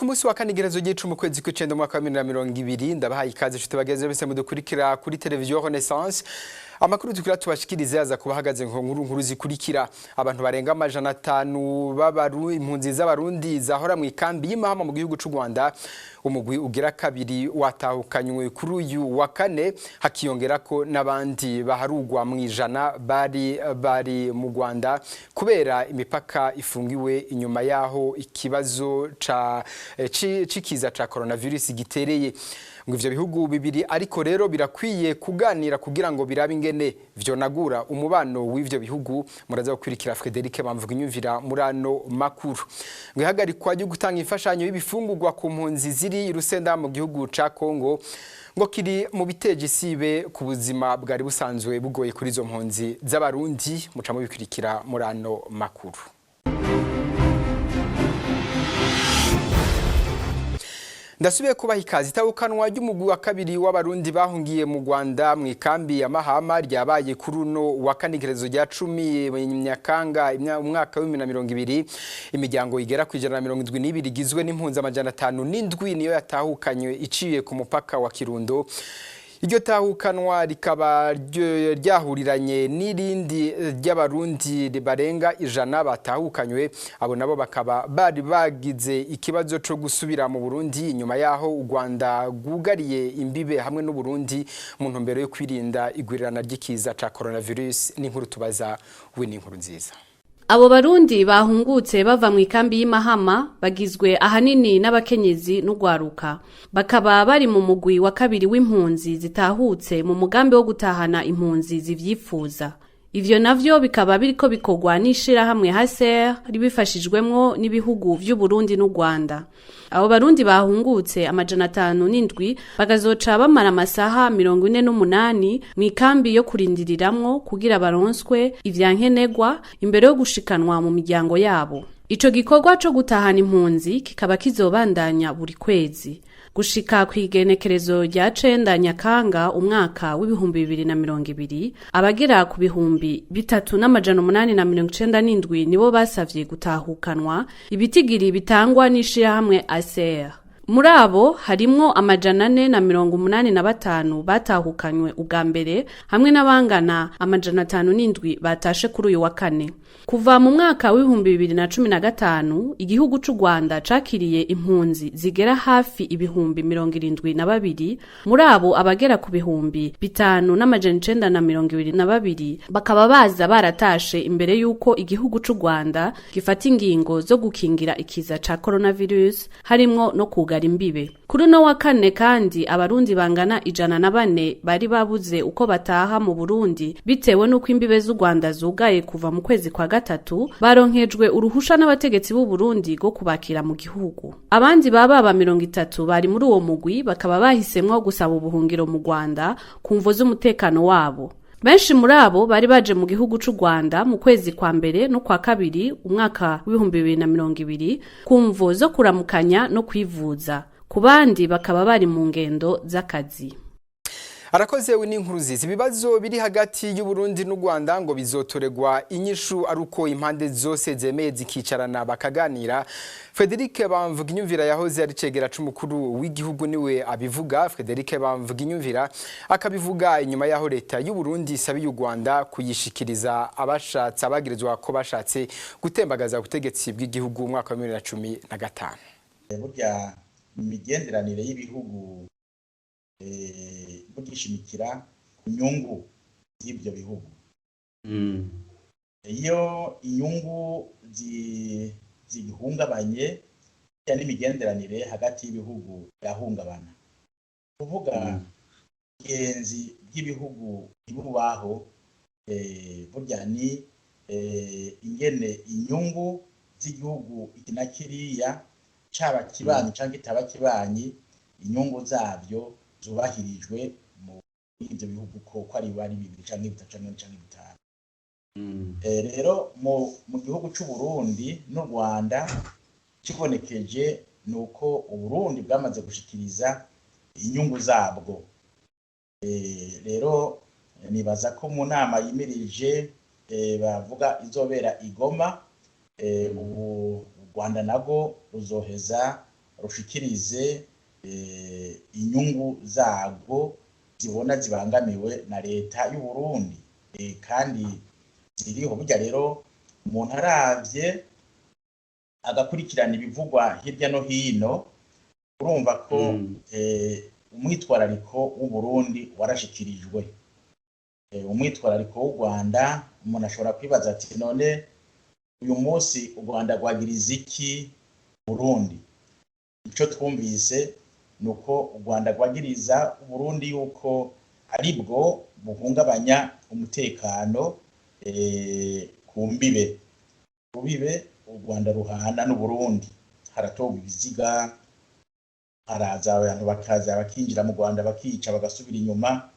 Ku munsi wa kane, igerezo ry'icumi, ukwezi kw'icenda, umwaka wa 2020. Ndabahaye ikaze inshuti bagenzi bose mudukurikira kuri televiziyo Renaissance. Amakuru tukira tubashikirize aza kuba ahagaze ku nkuru nkuru zikurikira: abantu barenga 500 b'abaru impunzi z'Abarundi zahora mu ikambi y'Imahama mu gihugu c'u Rwanda, umugwi ugira kabiri watahukanywe kuri uyu wa kane, hakiyongerako n'abandi baharugwa mu ijana bari mu Rwanda kubera imipaka ifungiwe inyuma yaho ikibazo ca cikiza ca coronavirus gitereye. Ngo ivyo bihugu bibiri ariko rero birakwiye kuganira kugira ngo birabe ingene vyonagura umubano w'ivyo bihugu. Muraza gukurikira Frederic Bamvuga muri ano makuru. Ngo ihagarikwa ryo gutanga imfashanyo y'ibifungurwa ku mpunzi ziri i Rusenda mu gihugu ca Congo ngo kiri mu biteje isibe ku buzima bwari busanzwe bugoye kuri izo mpunzi z'Abarundi. Muca mubikurikira muri ano makuru. Ndasubiye kubaha ikaze. Itahukanwa ry'umugwi wa kabiri w'Abarundi bahungiye mu Rwanda mu ikambi ya Mahama ryabaye kuri uno wa kane, igerezo rya 10 Nyakanga, umwaka wa 2020. Imiryango igera ku 172 igizwe n'impunzi 507 niyo yatahukanywe iciye ku mupaka wa Kirundo. Iryo tahukanwa rikaba ryahuriranye n'irindi ry'Abarundi barenga 100 batahukanywe. Abo nabo bakaba bari bagize ikibazo co gusubira mu Burundi inyuma yaho u Rwanda rwugariye imbibe hamwe n'u Burundi mu ntumbero yo kwirinda igwirirana ry'ikiza ca coronavirus. N'inkuru tubaza we n'inkuru nziza. Abo Barundi bahungutse bava mu ikambi y'Imahama bagizwe ahanini n'abakenyezi n'ugwaruka, bakaba bari mu mugwi wa kabiri w'impunzi zitahutse mu mugambi wo gutahana impunzi zivyifuza. Ivyo navyo bikaba biriko bikorwa n'ishirahamwe HCR ribifashijwemwo n'ibihugu vy'u Burundi n'u Rwanda. Abo Barundi bahungutse 507 bakazoca bamara amasaha 48 mw'ikambi yo kurindiriramwo kugira baronswe ivyankenerwa imbere yo gushikanwa mu miryango yabo. Ico gikorwa co gutahana impunzi kikaba kizobandanya buri kwezi gushika kw'igenekerezo rya 9 Nyakanga, umwaka w'2020. Abagera ku 3897 nibo basavye gutahukanwa, ibitigiri bitangwa n'ishirahamwe ACR. Muri abo harimwo 485 batahukanywe ubwa mbere, hamwe n'abangana 507 batashe kuri uyu wa kane. Kuva mu mwaka w'2015, igihugu c'u Rwanda cakiriye impunzi zigera hafi 72,000. Muri abo, abagera ku 5922 bakaba baza baratashe imbere y'uko igihugu c'u Rwanda gifata ingingo zo gukingira ikiza ca coronavirus, harimwo no kugara imbibe. Kuri uno wa kane kandi, Abarundi bangana 104 bari babuze uko bataha mu Burundi bitewe n'uko imbibe z'u Rwanda zugaye kuva mu kwezi kwa gatatu, baronkejwe uruhusha n'abategetsi b'u Burundi rwo kubakira mu gihugu. Abandi baba ba 30 bari muri uwo mugwi bakaba bahisemwo gusaba ubuhungiro mu Rwanda ku mvo z'umutekano wabo. Benshi muri abo bari baje mu gihugu c'u Rwanda mu kwezi kwa mbere no kwa kabiri, umwaka w'2020, ku mvo zo kuramukanya no kwivuza. Ku bandi bakaba bari mu ngendo z'akazi. Arakoze we n'inkuru nziza. Ibibazo biri hagati y'u Burundi n'u Rwanda ngo bizotoregwa inyishu ari uko impande zose zemeye zikicarana bakaganira. Frederic Bamvuginyumvira, yahoze ari cegera c'umukuru w'igihugu, niwe abivuga. Frederic Bamvuginyumvira akabivuga inyuma yaho leta y'u Burundi isabiye u Rwanda kuyishikiriza abashatse abagirizwa ko bashatse gutembagaza ubutegetsi bw'igihugu umwaka wa 2015. Burya imigenderanire y'ibihugu bugishimikira ku nyungu z'ibyo bihugu. Iyo inyungu zihungabanye, n'imigenderanire hagati y'ibihugu irahungabana. Kuvuga ubugenzi bw'ibihugu ntibubaho, burya ni ingene inyungu z'igihugu iki na kiriya, caba kibanyi canke kitaba kibanyi, inyungu zabyo zubahirijwe mu ivyo bihugu ko ari bibiri canke bitatu canke bitanu. Rero mu gihugu c'u Burundi n'u Rwanda, kibonekeje nuko Uburundi bwamaze gushikiriza inyungu zabwo. Rero nibaza ko mu nama yimirije bavuga izobera i Goma, ubu u Rwanda nago ruzoheza rushikirize inyungu zarwo zibona zibangamiwe na leta y'u Burundi, kandi ziriho. Burya rero umuntu aravye agakurikirana ibivugwa hirya no hino, urumva ko umwitwarariko w'u Burundi warashikirijwe. Umwitwarariko w'u Rwanda, umuntu ashobora kwibaza ati none uyu munsi u Rwanda rwagiriza iki Burundi? Ico twumvise ni uko u Rwanda rwagiriza Burundi yuko aribwo buhungabanya umutekano ku mbibe rubibe u Rwanda ruhana n'Uburundi. Haratorwa ibiziga, haraza abantu bakaza bakinjira mu Rwanda bakica bagasubira inyuma.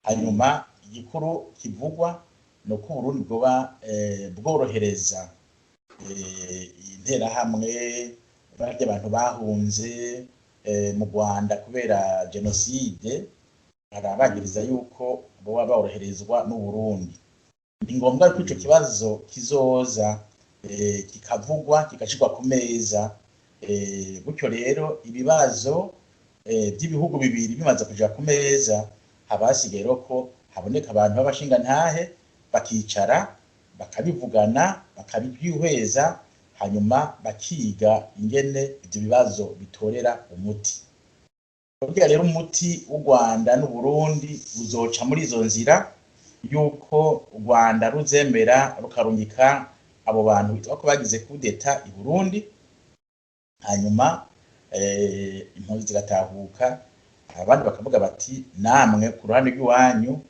Hanyuma igikuru kivugwa ni uko Uburundi bwoba bworohereza interahamwe, barya abantu bahunze mu Rwanda kubera jenoside, harabagiriza yuko boba boroherezwa n'Uburundi. Ni ngombwa ko ico kibazo kizoza kikavugwa, kigashirwa ku meza. Gutyo rero ibibazo by'ibihugu bibiri bimaze kuja ku meza, haba hasigaye rero ko haboneka abantu b'abashingantahe bakicara bakabivugana, bakabibyihweza, hanyuma bakiga ingene ibyo bibazo bitorera umuti. Burya rero umuti w'u Rwanda n'Uburundi uzoca muri izo nzira, yuko u Rwanda ruzemera rukarungika abo bantu bitwa ko bagize kudeta i Burundi, hanyuma impunzi zigatahuka. Abandi bakavuga bati namwe ku ruhande rw'iwanyu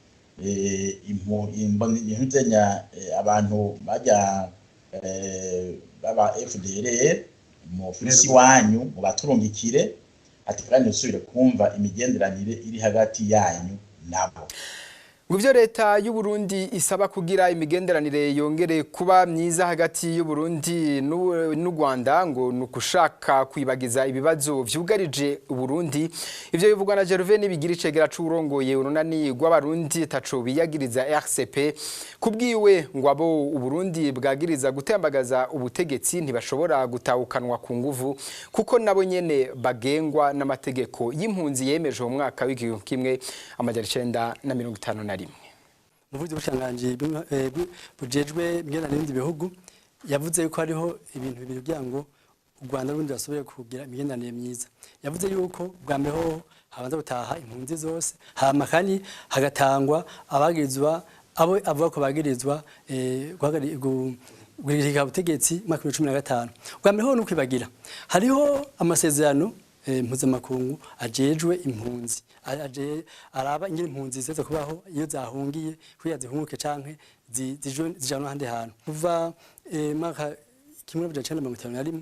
impuzenya abantu bajya baba FDLR mu ofisi iwanyu mubaturungikire, ati kandi usubire kumva imigenderanire iri hagati yanyu nabo. Ngo ivyo leta y'u Burundi isaba kugira imigenderanire yongere kuba myiza hagati y'u Burundi n'u Rwanda ngo nukushaka kwibagiza ibibazo vyugarije Burundi. Ivyo bivugwa na Gervais Nibigira, icegera c'urongoye urunani rw'Abarundi taco biyagiriza RCP. Kubwiwe ngo abo Uburundi bwagiriza gutembagaza ubutegetsi ntibashobora gutahukanwa ku nguvu, kuko nabo nyene bagengwa n'amategeko y'impunzi yemeje mu mwaka w'1951. Umuvugizi w'ubushikiranganji bujejwe imigenderanire n'ibindi bihugu yavuze yuko hariho ibintu bibiri kugira ngo u Rwanda n'Uburundi basubire kugira imigenderanire myiza. Yavuze yuko bwa mbere hoho habanza gutaha impunzi zose, hama kandi hagatangwa abagirizwa, abo avuga ko bagirizwa guhirika ubutegetsi mu mwaka w'ibihumbi bibiri na cumi na gatanu. Bwa mbere hoho ni ukwibagira hariho amasezerano mpuzamakungu ajejwe impunzi, araba ingene impunzi ziza kubaho iyo zahungiye, kugira zihunguke canke zijanwe ahandi hantu. Kuva mwaka 1951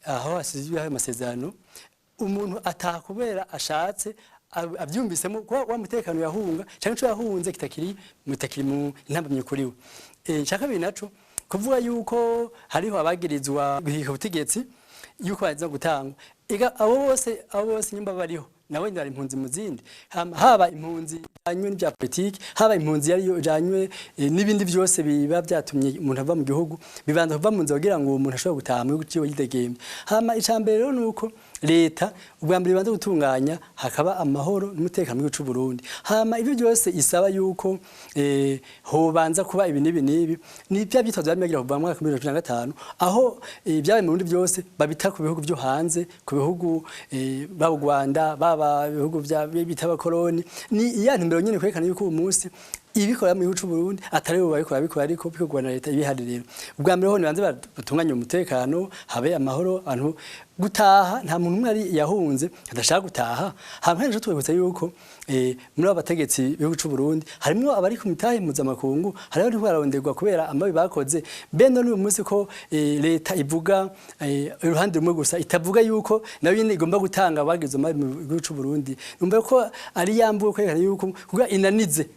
aho hasizwe ayo masezerano, umuntu ataha kubera ashatse, avyumvisemo ko wa mutekano yahunga canke ico yahunze kitakiri mutakiri mu intambamyi kuri we. Ica kabiri naco kuvuga yuko hariho abagirizwa guhirika ubutegetsi yuko baza gutangwa, ega abo bose nyimba bariho nabo nyine bari impunzi mu zindi. Haba impunzi janywe n'ibya politiki, haba impunzi yari janywe n'ibindi byose biba byatumye umuntu ava mu gihugu, bibanza kuva mu nzira kugira ngo uwo muntu ashobore gutaha mu gihugu ciwe yidegembya. Hama icambere rero nuko leta ubwa mbere ibanza gutunganya hakaba amahoro n'umutekano mu gihugu c'u Burundi. Hama ibyo byose isaba yuko hobanza kuba ibi n'ibi n'ibi, ni bya byitwazo byamagira kuva mu mwaka wa 2015, aho ibyabaye mu Burundi byose babita ku bihugu byo hanze, ku bihugu baba u Rwanda, baba ibihugu bya bita abakoloni. Ni ya ntumbero nyene kwerekana yuko uyu munsi ibikora mu gihugu c'u Burundi atari bo babikora, bikora ariko bikorwa na leta ibihari. Rero ubwa mbere ho nibanze batunganye umutekano, habe amahoro, abantu gutaha, nta muntu umwe ari yahunze adashaka gutaha. Hamwe n'ejo twibutsa yuko muri abo bategetsi b'igihugu c'u Burundi harimwo abari ku mitahe mpuzamakungu, hariho abari baronderwa kubera amabi bakoze. Mbe none uyu munsi ko leta ivuga uruhande rumwe gusa, itavuga yuko nayo nyene igomba gutanga abagize amabi mu gihugu c'u Burundi, numva ko ari yambuwe kwerekana yuko kugira inanize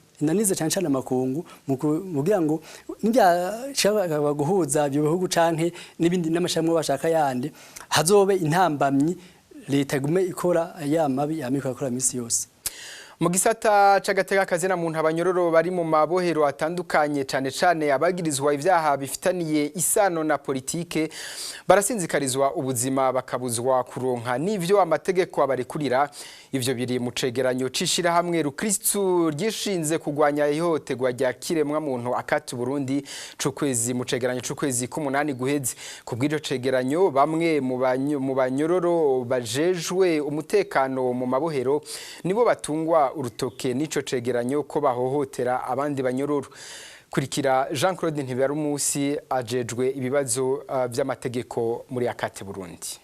cyane cyane amakungu mu kugira ngo nibyashaka guhuza ibyo bihugu canke n'ibindi n'amashami bashaka yandi, hazobe intambamyi, leta igume ikora ya mabi yamika ikora misi yose. Mu gisata c'agateka kazina muntu, abanyororo bari mu mabohero atandukanye, cane cane abagirizwa ivyaha bifitaniye isano na politike, barasinzikarizwa ubuzima, bakabuzwa kuronka n'ivyo amategeko abarekurira. Ivyo biri mu cegeranyo c'ishirahamwe rukristu ryishinze kugwanya ihohoterwa rya kiremwa muntu ACAT Burundi c'ukwezi, mu cegeranyo c'ukwezi k'umunani guheze. Ku bw'ico cegeranyo, bamwe mu banyororo bajejwe umutekano mu mabohero nibo batungwa urutoke n'ico cegeranyo ko bahohotera abandi banyororo. Kurikira Jean Claude Ntibarumusi, ajejwe ibibazo vy'amategeko muri ACAT Burundi.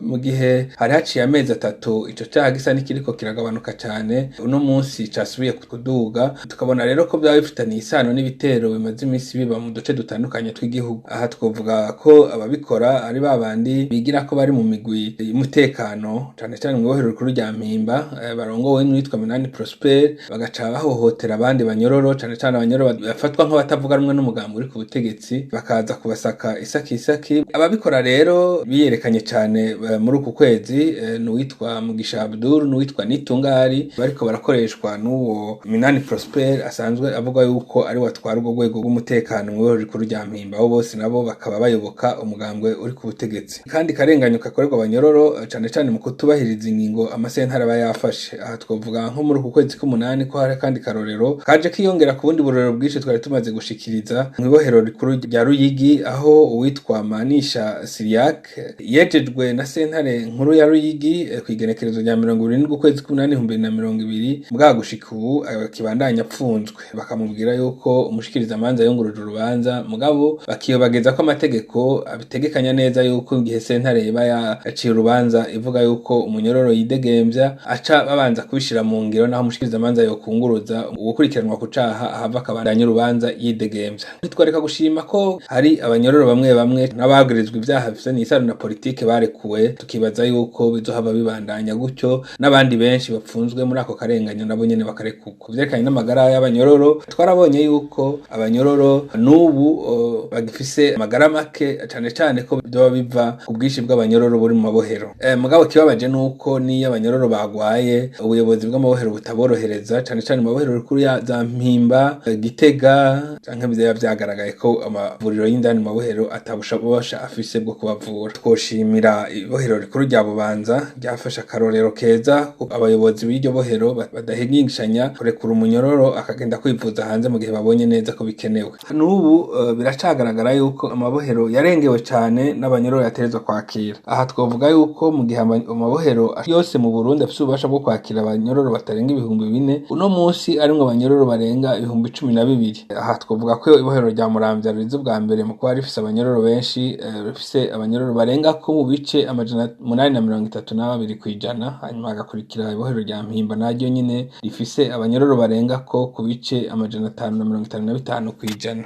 Mu gihe hari haciye amezi 3 ico caha gisa n'ikiriko kiragabanuka cane, uno munsi casubiye kuduga. Tukabona rero ko byaba bifitaniye isano n'ibitero bimaze iminsi biba mu duce dutandukanye tw'igihugu. Aha twovuga ko ababikora ari babandi bigira ko bari mu migwi y'umutekano, cane cane mu ibohero rikuru rya Mpimba, barongowe n'uwitwa Minani Prosper, bagaca bahohotera abandi banyororo, cane cane abanyororo bafatwa nk'abatavuga rumwe n'umugambi uri ku butegetsi, bakaza kubasaka isaki isaki. Ababikora rero biyerekanye cane muri uku kwezi n'uwitwa Mugisha Abdul n'uwitwa Nitungari, bariko barakoreshwa n'uwo Minani Prosper asanzwe avuga yuko ari watwara urwo rwego rw'umutekano mu ibohero rikuru rya Mpimba. Abo bose nabo bakaba bayoboka umugambwe uri ku butegetsi. Kandi karenganyo kakorerwa abanyororo, cane cane mu kutubahiriza ingingo amasentare aba yafashe. Aha twovuga nko muri uku kwezi k'umunani ko hari kandi karorero kaje kiyongera ku bundi burorero bwinshi twari tumaze gushikiriza mu ibohero rikuru rya Ruyigi, aho uwitwa Manisha Siriak yejejwe na sentare nkuru ya Ruyigi kw'igenekerezo rya 27/8/2020, bwa gushika ubu akibandanya apfunzwe. Bakamubwira yuko umushikirizamanza yunguruje urubanza, mugabo bakiyobageza ko amategeko abitegekanya neza yuko igihe sentare iba yaciye urubanza ivuga yuko umunyororo yidegemvya, aca babanza kubishira mu ngiro, naho umushikirizamanza yokunguruza, uwukurikiranwa ku caha ahava akabandanya urubanza yidegemvya. Ntitwareka gushima ko hari abanyororo bamwe bamwe n'ababwirizwa ivyaha bifitanye isano na politike barekuwe, tukibaza yuko bizohava bibandanya gutyo n'abandi benshi bapfunzwe muri ako karenganyo nabo nyene bakarekurwa. Ku vyerekanye n'amagara y'abanyororo, twarabonye yuko abanyororo n'ubu bagifise amagara make, cane cane ko vyoba biva ku bwinshi bw'abanyororo buri mu mabohero. Mugabo kibabaje nuko n'iyo abanyororo bagwaye, ubuyobozi bw'amabohero butaborohereza, cane cane mu mabohero rikuru ya za Mpimba, Gitega, canke vyaba vyagaragaye ko amavuriro y'indani mu mabohero atabushabosha afise bwo kubavura. Twoshimira ibohero rikuru rya Bubanza ryafashe akarorero keza, kuko abayobozi b'iryo bohero badahingishanya kurekura umunyororo akagenda kwivuza hanze mu gihe babonye neza ko bikenewe. N'ubu biracagaragara yuko amabohero yarengewe cane n'abanyororo yaterezwa kwakira. Aha twovuga yuko mu gihe amabohero yose mu Burundi afise ububasha bwo kwakira abanyororo batarenga 4000, uno munsi arimwo abanyororo barenga 12,000. Aha twovuga ko ibohero rya Muramvya riza ubwa mbere mu kuba rifise abanyororo benshi, rifise abanyororo barenga ko mu bice 832%, hanyuma hagakurikira ibohero rya Mpimba naryo nyene rifise abanyororo barenga ko ku bice 555%.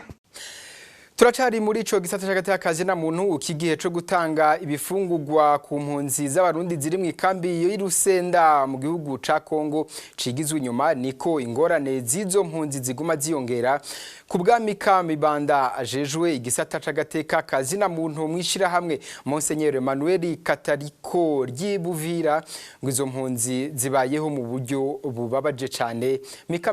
Turacari muri ico gisata c'agateka kazina muntu. Iki gihe co gutanga ibifungurwa ku mpunzi z'Abarundi ziri mu ikambi y'Irusenda mu gihugu ca Kongo cigizwe inyuma, niko ingorane z'izo mpunzi ziguma ziyongera. Ku bwa Mika Mibanda, ajejwe igisata c'agateka kazina muntu mwishirahamwe Monseigneur Emmanuel Katariko ry'Ibuvira, ngo izo mpunzi zibayeho mu buryo bubabaje cane. Mika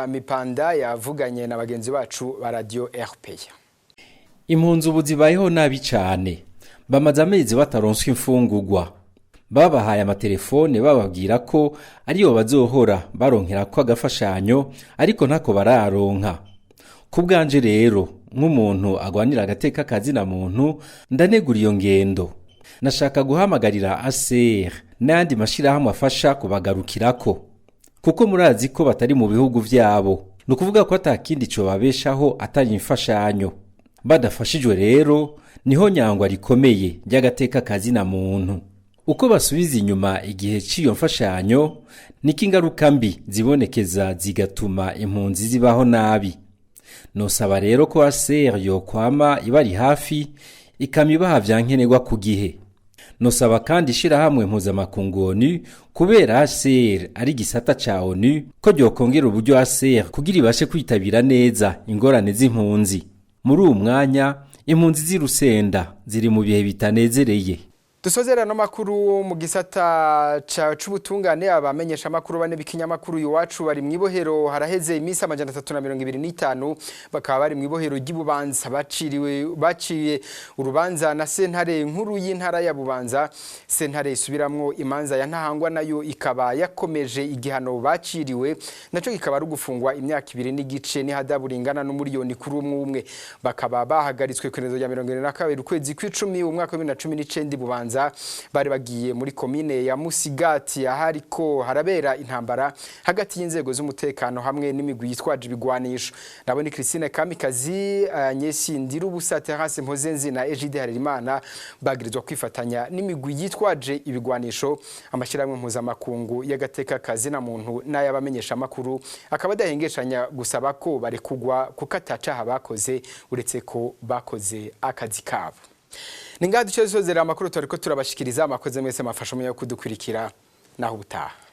Mipanda yavuganye na bagenzi bacu ba Radio RPA. Impunzi ubu zibayeho nabi cyane. Bamaze amezi bataronswa imfungurwa. Babahaye amatelefone bababwira ko ariyo bazohora baronkera ko agafashanyo, ariko ntako bararonka. Ku bwanje rero, nk'umuntu agwanira agateka kazina muntu, ndanegura iyo ngendo. Nashaka guhamagarira HCR n'ayandi mashirahamwe afasha kubagarukirako, kuko murazi ko batari mu bihugu vyabo. Ni ukuvuga ko atakindi cobabeshaho atari imfashanyo. Badafashijwe rero, niho nyangwa rikomeye ry'agateka kazina muntu. Uko basubiza inyuma igihe c'iyo mfashanyo, niko ingaruka mbi zibonekeza, zigatuma impunzi zibaho nabi. Nosaba rero ko HCR yokwama ibari hafi, ikama ibaha vyankenerwa ku gihe. Nosaba kandi ishirahamwe mpuzamakungu ONU, kubera HCR ari igisata ca ONU, ko ryokongera uburyo HCR kugira ibashe kwitabira neza ingorane z'impunzi. Muri uwu mwanya, impunzi z'i Rusenda ziri mu bihe bitanezereye. Dusozera no makuru mu gisata c'ubutungane. Abamenyesha makuru bane b'ikinyamakuru Iwacu bari mw'ibohero haraheze iminsi 325, bakaba bari mw'ibohero ry'Ibubanza. Baciriwe baciye urubanza na sentare nkuru y'intara ya Bubanza. Sentare isubiramwo imanza ya Ntahangwa nayo ikaba yakomeje igihano baciriwe, naco kikaba ari ugufungwa imyaka 2 n'igice n'ihadabu ringana n'umuriyoni kuri umwe umwe. Bakaba bahagaritswe kw'irezo rya 22 ukwezi kw'icumi umwaka wa 2019 Bubanza. Bari bagiye muri komine ya Musigati ahariko harabera intambara hagati y'inzego z'umutekano hamwe n'imigwi yitwaje ibigwanisho. Nabo ni Christine Kamikazi, Nyesi Ndirubusa, Terence Mpozenzi na Egide Harerimana. Bagirizwa kwifatanya n'imigwi yitwaje ibigwanisho. Amashyirahamwe mpuzamakungu y'agateka kazi na muntu n'ayabamenyesha makuru akaba adahengeshanya gusaba ko barekugwa kuko atacaha bakoze, uretse ko bakoze akazi kabo. Ni ngaha duce dusozera amakuru twariko turabashikiriza. Amakoze mwese mafasha yo kudukurikira, naho ubutaha.